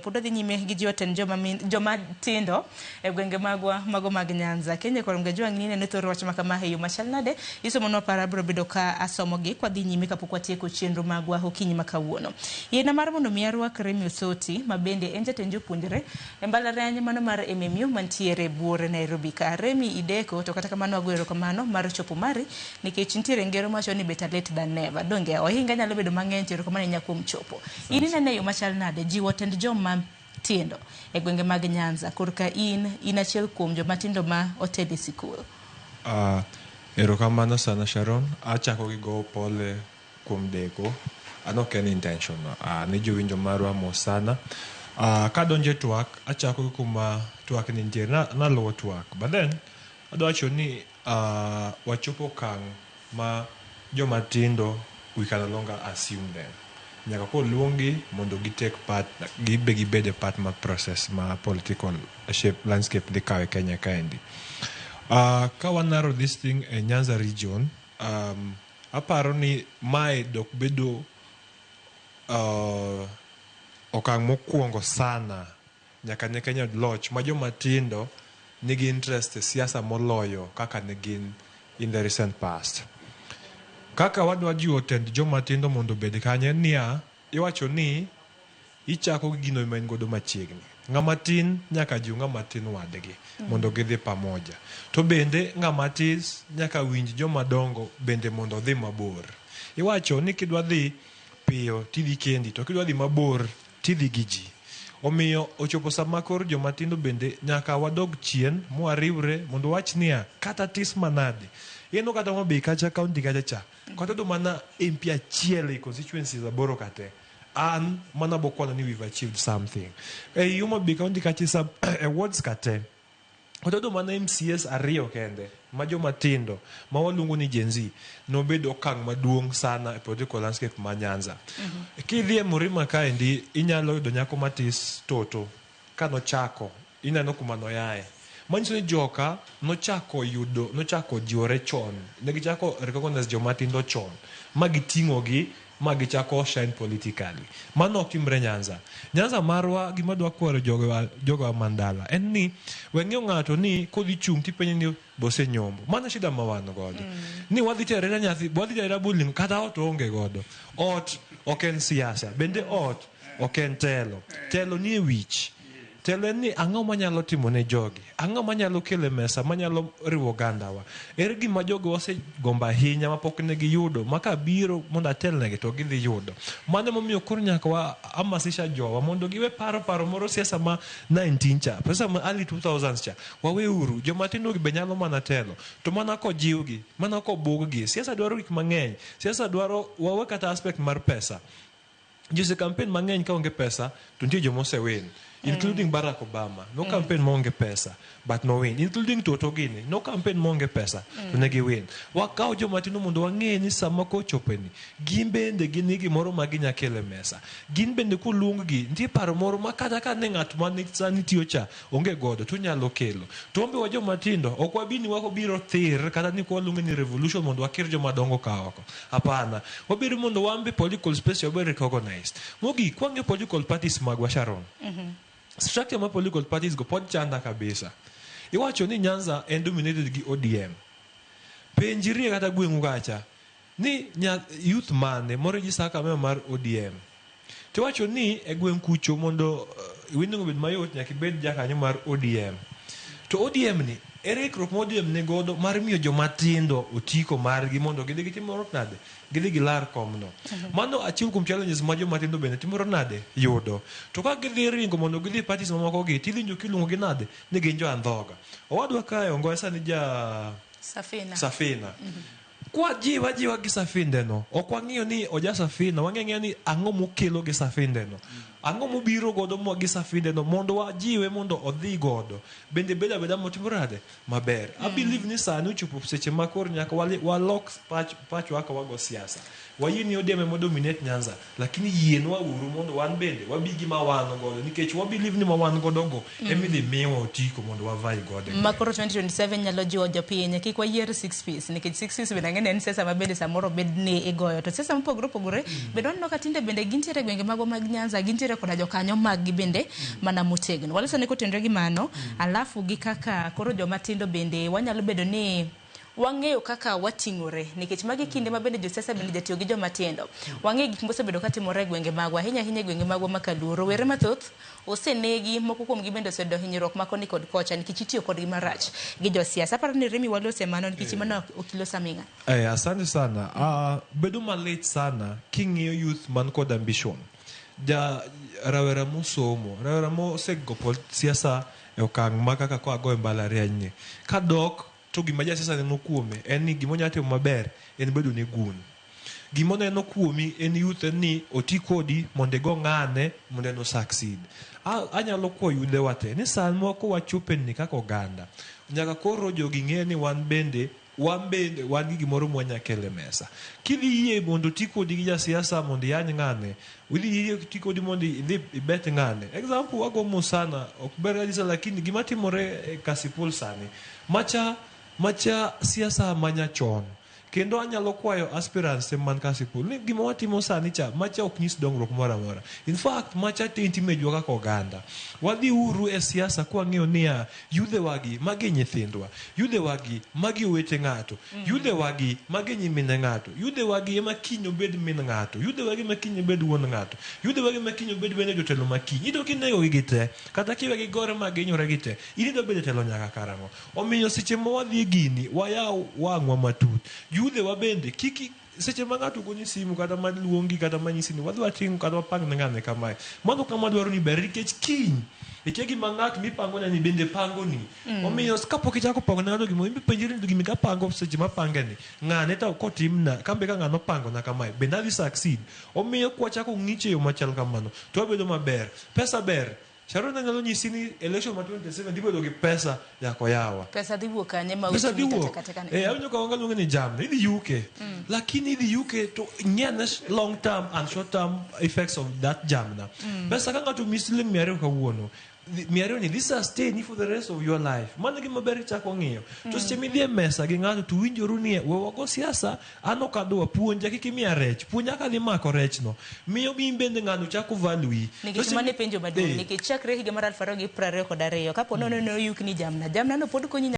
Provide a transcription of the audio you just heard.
Pod wadhi nyime gi jiwo tend joma min, joma tindo e gwenge magwa mago mag Nyanza. Kenya kod Mgajwang' ni neno thor wach ma kama e yo machal nade? Isomonwa par abiro bedo ka asomogi kwadhi nyime kapok watieko chenro magwa okinyi ma kawuono. Yiena mar mondo mi arwak Remi Osoti ma bende en jatend jopuonjre e mbalariany mano mar MMU mantiere buore Nairobi ka. Remi ideko to kata kamano agoyo erokamano mar chopo mari nikech nitiere ngero mawacho ni better late than never. Donge ohinga nyalo bedo mang'eny to erokamano ahinya kuom chopo. In inene e yo machal nade jiwo tend joma tindo e gwenge mag Nyanza korka in in achiel kuom joma tindo ma otelo e sikul? Erokamano sana Sharon. Achako gi gowo pole kuom deko. An ok en intention. Ne jowinjo marwa mos sana. Kadonjo e twak, achako gi kuma twak ni nitie. Naluwo twak. But then, adwa wacho ni wachopo okang' ma joma tindo we can no longer assume them. Nyaka koro luong-gi mondo gi take part, gibe gibed e part mar process ma political shape, landscape dhi kawo e Kenya kaendi. Ka wa narrow this thing e Nyanza region, aparo ni mae dok bedo okang' mokwongo sana nyaka ne Kenya yud loch ma joma tindo nigi interest e siasa moloyo kaka ne gin in the recent past. Kaka wadwa jiwo tend joma tindo mondo obed kanyo en niya, iwacho ni ichako gi gino ma in godo machiegni. Ng'ama tin nyaka jiw ng'ama tin wadgi mondo gidhi pamoja. To bende ng'ama tis nyaka winj joma dongo bende mondo odhi mabor. Iwacho ni kidwa dhi piyo tidhi kendi to kidwa dhi mabor tidhi gi ji. Omiyo ochopo sama koro joma tindo bende nyaka wadog chien mwariwre mondo wach niya kata tis manade. Ineno kata Homa Bay kacha county kacha cha kata odo mana MP achiel e constituencies aboro ka te an mano abokwano ni we've achieved something. Ei Homa Bay county kacha sub e wards ka te Otedo mana MCAs ariyo kende ma joma tindo ma waluongo ni Gen Z nobedo okang' maduong' sana e political landscape ma Nyanza. Kidhi e Murima kaendi inyalo yudo nyako matis Toto ka nochako ineno kuma noyae. Manyiso ni joka nochako yudo nochako jiwore chon. Ne gichako recognize joma tindo chon ma giting'o gi ma gichako shine politically. Mano ok timre Nyanza. Nyanza marwa gima dwa kwero jogewa jogewa man dala en ni we ng'iyo ng'ato ni kodhi chung' tipenje ni bose nyombo. Mano shida ma wan godo. Ni wadhi terere nyathi, wadhi terere bullying kata ot onge godo. Ot ok en siasa. Bende ot ok en telo. Telo nie wich. Telo en ni ang'o manyalo timo ne jogi? Ang'o manyalo kelo e mesa manyalo riwo ogandawa? Ere gima jogi osegombo ahinya mapok ne giyudo ma kabiro mondo atelnegi to gidhi yudo? Mano emomiyo koro nyaka wa hamasisha jowa mondo giwe paro paro moro siasa ma 19 cha, siasa ma early 2000s cha. Waweuru, joma tindo gi be nyalo mana telo. To mana kojiwgi, mana kobuggi. Siasa dwaro gik mang'eny. Siasa dwaro wawe kata aspect mar pesa. Ji ose campaign mang'eny ka onge pesa to nitie joma ose win including Barack Obama no campaign maonge pesa but no win including Toto gini no campaign maonge pesa to ne gi win. Wakaw joma tindo mondo wang'e ni sama kochope ni gin bende gin gi gimoro ma ginya kelo e mesa. Gin bende koluong gi nitie paro moro ma kata ka ne ng'at ma sani tiyo cha onge godo to onyalo kelo. To wan be wa joma tindo ok wabi ni wabiro thir kata ni waluonge ni revolution mondo wakir joma dongo ka oko. Hapana. Wabiro mondo wan be political space wabed recognized. Mogik, kwang'iyo political parties magwa Sharon. Structure mar political parties go pod chanda kabisa. Iwacho ni Nyanza en dominated gi ODM. Penjrie kata gweng'u kacha ni nya, youth mane mo register kaka member mar ODM. Tiwacho ni e gweng' kucho mondo winning obed mayot nyaka ibed jakanyo mar ODM. To ODM ni, ere ikruok ma ODM ni godo mar miyo joma tindo otiko margi mondo gidhi gitim moro nade? Gidhi gilar komno. Mano achiel kuom challenges ma joma tindo bende timoro nade? Yudo. To ka gidhi ringo mondo gidhi e parties mamoko gi, tidhi winjo kiluongo gi nade? Ni gin jo andhoga. Owadwa kae Ongoye sani ja Safina. Safina. Kwa jiwa jiwa gi safinde no, ok wang'iyo ni oja safina, wang'iyo ang'iya ni ang'o mokelo gi safinde no. Ang'o mobiro godo mo gi safinde no mondo wajiwe mondo odhi godo. Bende bedo abeda motimo nade? Maber. I believe ni sani ochopo seche ma koro nyaka walok pachwa kaka wago siasa. Wayie ni ODM ema dominate Nyanza, lakini yienwa uru mondo wan bende wabi gi ma wan godo nikech wa believe ni ma wan godo go ema idhi miwa otiko mondo wavai godo. Ma koro 2027 nyalo jiwo jopiny kik wayier six piece nikech six piece bende ang'e ni en siasa ma bende samoro bed ni igoyo to siasa mopogore opogore bende waneno ka tinde bende gintiere e gwenge magwa mag Nyanza gintiere. gintiere koda jokanyo mag gi bende mana motegno. Waloso ne kotenore gi mano, alafu gi kaka koro joma tindo bende wanyalo bedo ni wang'eyo kaka wating'ore nikech magi kinde ma bende josiasa bende jatiyo gi joma tindo. Wang'eyo gik mosebedo katimore e gwenge magwa, ahinya ahinya e gwenge magwa ma Kaluo. Rowere mathoth osenegi, moko kuomgi bende oseyudo hinyruok ma koni kod kocha nikech itiyo kodgi marach gi josiasa. Aparo ni Remi walose mano nikech mano ok ilos aming'a. Asante sana. Bedo malit sana king'iyo youth man kod ambition. Ja rawera mosomo, rawera mosego siasa e okang' ma kaka koa go e mbalariany ni. Kadok to gima jasiasa neno kuome en ni gima onyalo timo maber en bedo ne gun. Gima oneno kuomi en youth en ni oti kodi mondo igo ng'ane mondo en o succeed. Anyalo kwayo yudhe wa te ni sama wachope ni kaka oganda nyaka koro jogi ng'e ni wan bende wan gi gimoro mwanya kelo e mesa. Kidhi yie mondo oti kodi gi jasiasa mondo iyany ng'ane, idhi yie ti kodi mondo idhi ibet ng'ane. Example wago mos sana, ok ber kabisa lakini gima timore e Kasipul sani, macha siasa manyachon. Kendo anyalo kwayo aspirants man Kasipul ni gima watimo sani cha macha ok nyis dongruok moro amora. In fact macha taint image wa kaka oganda. Wadhi uru e siasa kwang'eyo niya yudhe wagi magi nyithindwa, yudhe wagi magi owete ng'ato, yudhe wagi magi nyimine ng'ato, yudhe wagi ema kiny obed min ng'ato, yudhe wagi ema kiny obed wuon ng'ato, yudhe wagi ema kiny obed bende jotelo ma kiny. Iyudo kinego gi te, kata kiwe gigore ma gihinyore gi te, in idwa bedo e telo nyaka karang'o? Omiyo seche ma wadhi e gini, wayaw wang'wa matut. Yudhe wa bende, kiki seche ma ng'ato goni simu kata ma luongi kata ma nyisi ni wadhi watim kata wapang ne ng'ane kamae. Mano kama dwaro ni ber nikech kiny ikia gima ng'at mipango ne ni bende pango ni. Omiyo kapok ichako pango ne ng'ato gimoro, ipenjri ni gima kapango seche mapange ni, ng'ane to kotimna, kambe ka ng'ano opango na kamae, bende adhi succeed. Omiyo kwachako ng'icho e yo machal kamano, to wabedo maber. Pesa ber. Sharon anyalo nyisi ni election ma 27 dhi bedo gi pesa yako yawa. Pesa dhi wuok kanye ma Pesa dhi uchumi wuok. kata kata Awinjo ka wanga luonge ni jamni, idhi yuke. Lakini idhi yuke to ng'e long term and short term effects of that jamna. Pesa ka ng'ato omiyi siling 200 kawuono, 200 ni dhi sustain for the rest of your life. Mano gima ber ichako ng'iyo. To seche midhi e mesa gi ng'ato to winjoru ni we wago siasa, an ok adwa puonja kik imiya rech, puonja kaka adhi mako rech no. Miyo in bende ng'ano chako value yi. Nikech mano e penjo maduong' nikech chakre higa mar 2022 kapo nono ne oyuk ni jamna, jamna no pod konyi.